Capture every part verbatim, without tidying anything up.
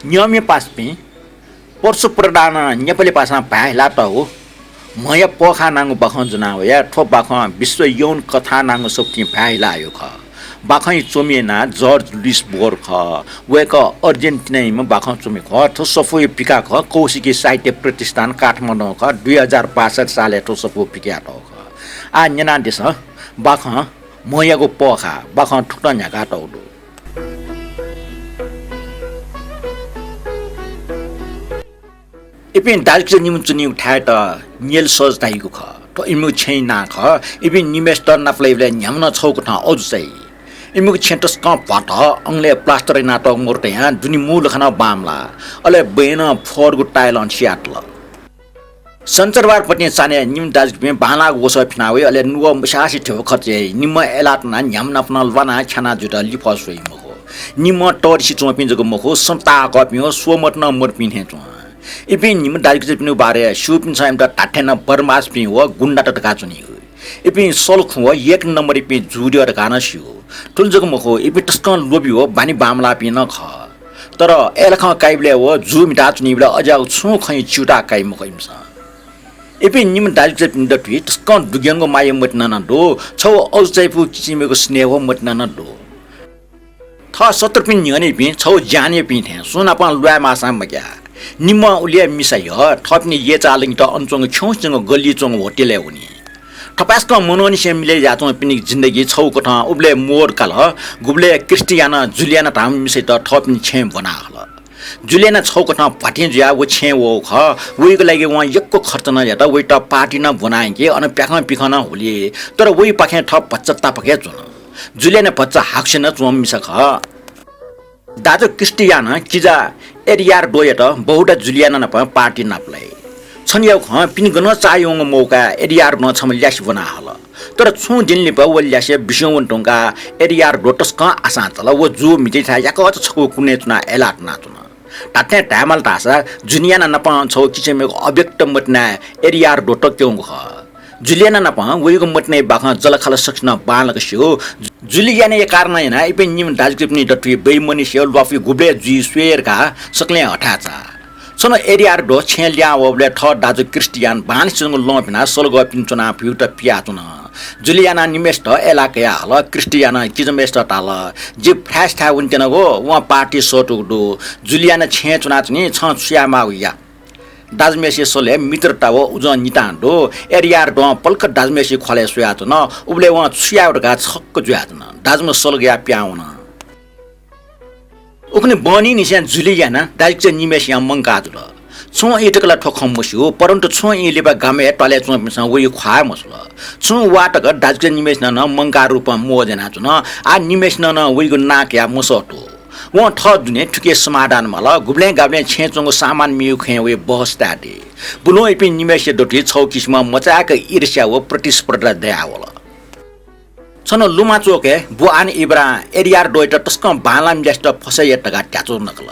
न्यंम्य पासापिं, परशु प्रधानं नेपाली भाषां भाय् हिलातःगु म्हया पःखाः नांगु बाखं ज्वना वया। थ्व बाखं विश्व यौन कथा नांगु सफुतिं भाय् हिलायो खः। बाखंया च्वमि नं जर्ज लुइस बोर खः। वय्कः अर्जेन्टिनायाम्ह बाखं च्वमि खः। थ्व सफूया पिकाः खः कौशिकी साहित्य प्रतिष्ठान काठमाडौं खः, दुई हजार बासठ सालय् थ्व सफू पिकयातःगु खः। आः न्यनादिसँ, बाखं म्हयागु पःखाः, बाखं थुकथं न्ह्याकातःगु दु। इपिं दाजुकिजा निम्ह च्वनीगु थाय्‌यात न्यलसज धाइगु खः। थ्व इमिगु छेँया नां खः। इपिं निम्हय्‌सित नापलाइबलय् न्ह्याम्हं छगू कथं अजू चाइ। इमिगु छेँ तसकं भ्वातः, अंगलय् प्लास्टर यानातःगु मरु तयां दुने मू लखा नं बांमलाः। अले बँय् नं फुर्रगु ताय्‌लं थियातल। सञ्चरबार पतिं चान्हय् निम्ह दाजुकिजापिं बांलाःगु वसः फिना वइ, अले नुगः मस्यासे ध्यबा खर्च याइ। निम्हं अय्‌लाः तनाः न्ह्याम्ह नाप नं ल्वानाः ख्यानाः जुयाः लिफः स्वइ मखु। निम्हं तःधि च्वंपिं जक मखु, सं ताःहाकःपिं व स्वमत नं मदुपिं थें च्वं। इपिं निम्ह दाजुकिजापिनिगु बारे स्यूपिन्सं इमित धात्थें नं बदमासपिं व गुण्डात धकाः च्वनी। इपिं सल खुँ व एक नम्बरयापिं जुद्यः धकाः नं स्यू। थुलि जक मखु, इपिं तसकं लोभी व बानी बांमलाःपिं नं खः। तर अय्‌लाखं काइबलय् व जू म्हिताच्वनीबलय् अज्याःगु छुं खँया च्यूताः काइ मखु इमिसं। इपिं निम्ह दाजुकिजापिनि दथुइ तसकं दुग्यंगु माया मतिना नं दु, छगू अजू चायापुगु किसिमयागु स्नेह व मतिना नं दु। थः शत्रुपिं न्ह्यःने इपिं छगू ज्यानयापिं थें सुं नापं ल्वाये माःसां मग्याः। निम्हं उलि हे मिसा यः, थःपिनि यय्‌चाः लंकेत अन च्वंगु खिउँसे च्वंगु गल्लिइ च्वंगु होटलय् वनी। थपाय्‌सकं मनूनिसें मिलय् जुयाच्वंपिनि जिन्दगी छगू कथं उबलय् मोड काल। गुबलय् क्रिस्टियानं जुलियाना धाःम्ह मिसायात थःपिनि छेँय् ब्वना हल। जुलियाना छगू कथं भ्वातिं जुयाः व छेँय् वःगु खः। वइगु लागि वं यक्व खर्च नं यात। वइत पार्टी नं ब्वना यंकी, अन प्याखं पिखं नं हुली। तर वइपाखें थः भचा तापाक हे च्वन। जुलियाना भचा हाकुसे नं च्वंम्ह मिसा खः। दाजु क्रिस्टियानं किजा एडियार्दोयात बहुधा जुलियाना नाप पार्टी नापलाइ। छन्हुयागु खँ पिने गनं चाःह्यू वंगु मौकाय् एडियार्दों छम्ह ल्यासे ब्वना हल। तर छुं दिं लिपा व ल्यासे बिस्युं वने धुंकाः एडियार्दो तसकं आशां चल। व जू म्हितेथाय् याकःचा छकू कुनय् च्वनाः अय्‌लाः तनाच्वन। धात्थें धायेमाल धाःसा जुलियाना नाप छगू किसिमयागु अव्यक्त मतिनाय् एडियार्दो तक्यंगु खः। जुलियाना नाप वइगु मतिनाया बाखं जःलाखःला सकसिनं बांलाक स्यू। जुलियानाया कारणं यानाः इपिं निम्ह दाजुकिजापिनि दथुइ बेइमानिसे ल्वापुइ गुबलय् जुइ स्वये धकाः सकलें हथाय् चाः। छन्हु एडियार्दो छेँय् लिहां वःबलय् थः दाजु क्रिस्टियान बांलासे च्वंगु लं पिनाः सलगः पिने च्वनाः भ्यूत पियाच्वन। जुलियानां निम्हय्‌सित अय्‌लाः कयाहल। क्रिस्टियानं किजाम्हय्‌सित धाल, "जि फ्रान्सथाय् वनेत्यनागु, वं पार्टी सःतूगु दु। जुलियाना छेँय् च्वनाच्वनी, छं छु यायेमाःगु या।" दाजुम्हय्‌सिया सलय् मित्रता व उजं नितां दु। एडियार्दों पलख दाजुम्हय्‌सिया ख्वालय् स्वयाच्वन। उबलय् वं छु यायेगु धकाः छक्क जुयाच्वन। दाजुम्ह सलगयाः पिहां वन। उखुन्हु बहनीनिसें जुलियाना दाजुकिजा निम्हय्‌सियां मंकाः जुल। छुं ई तक ला थ्व खँ मस्यू, परन्तु छुं ई लिपा गामय् त्वालय् च्वंपिन्सं वइ ख्वाः हे मछ्वल। छुं वा तक दाजुकिजा निम्हय्‌सिनं नं मंकाः रूपं मोज यानाच्वन। आः निम्हय्‌सिनं नं वइगु नां कयाः मसःतू। वं थः दुने थुकिया समाधान माल। गुबलें गाबलें छेँय् च्वंगु सामान मियागु खँय् वइ बहस ताये दइ। बुलुं इपिं निम्हय्‌सिया दथुइ छगू किसिमं मचाय्‌क ईर्ष्या व प्रतिस्पर्धा दयावल। छन्हु लुमाच्वकय् बुआन इब्रां एडियार्दोयात तसकं बांलाःम्ह ल्यासेत फसय् यात धकाः ध्याचु नकल।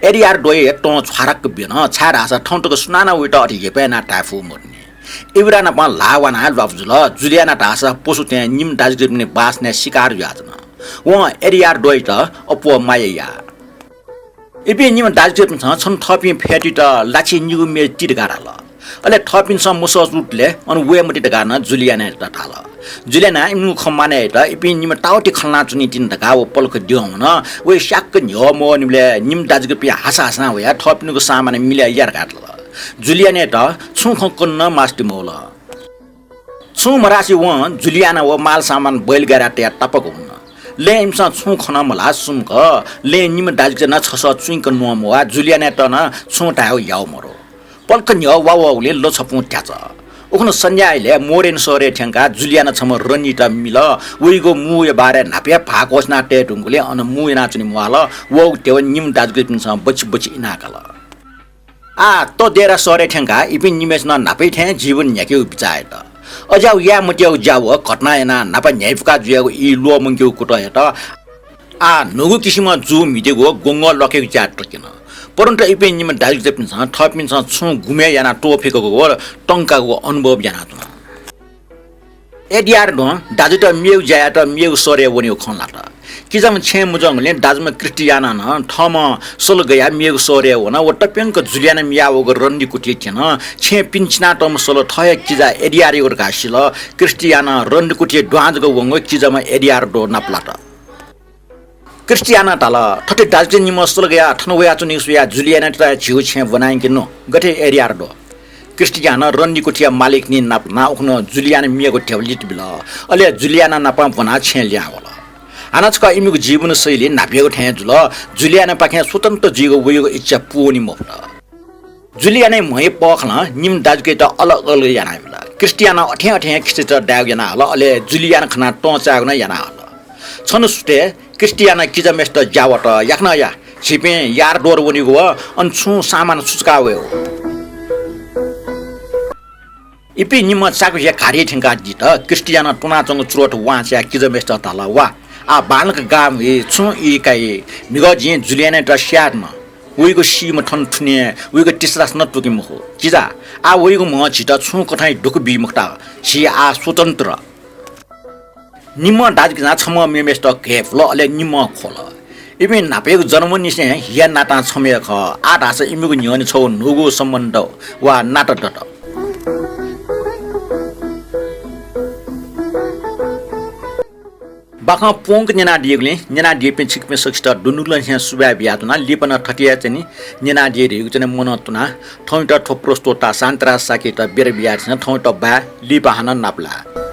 एडियार्दोया तं छ्वाराक्क ब्यन, छाय्‌धाःसा थौं तक सुनानं वइत अथे हेपय् यानाः धाये फु मदुनि। इब्रा नाप ल्हाः वानाः ल्वापु जुल। जुलियाना धाःसा पशु थें निम्ह दाजुकिजापिनि बासनाय् शिकार जुयाच्वन। वं एडियार्दोयात अप्वः माया याः। इपिं निम्ह दाजुकिजापिन्सं छन्हु थःपिं फ्यतुइत लाछि निगू मेज ति धकाः धाल। अले थःपिन्सं मसः जूतले अन वये मते धकाः नं जुलियानायात धाल। जुलियानां इमिगु खँ मानय् यात। इपिं निम्ह ताःति खँ ल्हानाच्वनीतिनि धकाः व पलख द्यं वन। वइ स्याक्क न्ह्यः मवनीबलय् निम्ह दाजुकिजापिं हासा हासां वयाः थःपिनिगु सामान मिलय् या धकाः धाल। जुलियानायात छुं खँ कने नं मास्ति मवल। छुं मधासे वं जुलियाना व माल सामान बैलगाडाय् तयाः तापाक वन। लँय् इमिसं छुं खँ नं मल्हाः सुम्क। लँय् निम्ह दाजुकिजा नं छसः चुइँक न्वं मवाः। जुलियानायात नं छुं धायेगु याः मरु। पलख न्ह्यः वा वःगुलिं लछपुं ध्याच। उखुन्हु सन्ध्याइलय् मोरेन शहरय् थ्यंकाः जुलियाना छम्ह रनित मिल। वइगु मूया बारे न्हापा हे भाः क्वछुना तये धुंकूलिं अन मू यानाच्वने म्वाःल। वःगु ध्यबा निम्ह दाजुकिजापिन्सं बच्छि बच्छि इनाकाल। आः तदेरा शहरय् थ्यंकाः इपिं निम्हय्‌सिनं न्हापाया थें जीवन न्ह्याकेगु बिचाः यात। अज्याःगु याये मतियागु ज्या व घटना यानाः न्हापा न्ह्याइपुका जुयागु ई ल्वःमंकेगु कुतः यात। आः न्हूगु किसिमं जू म्हितेगु व ग्वंग्वः ल्वाकेगु ज्या तक्यन। परन्तु इपिं निम्ह दाजुकिजापिन्सं थःपिन्सं छुं गुम्हय् यानाः त्वःफिकागु व तंकागु अनुभव यानाच्वन। एडियार्दों दाजुत मेगु ज्या यायेत मेगु शहरय् वनेगु खँ ल्हात। किजाम्ह छेँय् मुजंगुलिं दाजुम्ह क्रिस्टियानां नं थःम्हं सल गयाः मेगु शहरय् वन। व तप्यंक जुलियाना मियावःगु रन्डी कुथिइ थ्यन। छेँय् पिने चिनातःम्ह सल थः हे किजा एडियारयागु धकाः सिल। क्रिस्टियाना रन्डी कुथिइ दुहां जक वंगु किजाम्ह एडियार दो नापलात। क्रिस्टियाना धाल, "थथे दाजुकिजा निम्हं सल गयाः थन वयाच्वनीगु स्वयाः जुलियानायात झीगु छेँय् ब्वनायंके नु।" "गथे एडियार दो?" क्रिस्टियाना रन्डी कुथिया मालिकनी नाप नां उखुन्हु जुलियाना मियागु ध्यबा लित बिल। अले जुलियाना नाप ब्वनाः छेँय् लिहां वल। हानं छकः इमिगु जीवनशैली न्हापायागु थें जुल। जुलियानापाखें स्वतन्त्र जुइगु वइगु इच्छा पूवनी मफुत। जुलियानाया म्ह्वय् पःखालं निम्ह दाजुकिजात अलग अलग यानाबिल। क्रिस्टियाना अथें अथें खिचात दायेगु यानाहल, अले जुलियाना खनाः तं चायेगु नं यानाहल। छन्हु सुथय् क्रिस्टियाना किजाम्हेसित ज्यावत, "याकनं या, झीपिं यार दोर वनीगु व अन छुं सामान सुचुका वयेगु।" इपिं निम्हं चाकु हे घारिइ थ्यंकादीत क्रिस्टियाना त्वनाच्वंगु चुरोट वांछ्वयाः किजाम्हेसित धाल, "वा, आः बांलाक गाः म्हुइ, छुं ई काइ। म्हिगः जिं जुलियानायात स्याये धुन। वइगु सीम्ह थन थुने, वइगु तिसरास नं त्वके मखु। किजा, आः वइगु म्हं झीत छुं कथंया दुःख बी मखुत। झी आः स्वतन्त्र।" निम्हं दाजुकिजां छम्हं मेम्हेसित घय्पुल, अले निम्हं ख्वल। इपिं न्हापायागु जन्मनिसें हिया नातां छम्ह हे खः। आः धाःसा इमिगु न्ह्यःने छगू न्हूगु सम्बन्ध वा नाता दत। बाखं प्वंक न्यनादीगुलिं न्यनादीपिं छिकपिं सकसित दुनुगलंनिसें सुभाय् बियाच्वना। लिपा नं थथे हे च्वने, न्यनादी धइगु च्वने मनं तुना। थौंयात थ्व प्रस्तोता शान्तिराज शाक्ययात बेर बियादिसँ। थौंयात बाय्, लिपा हानं नापलाये।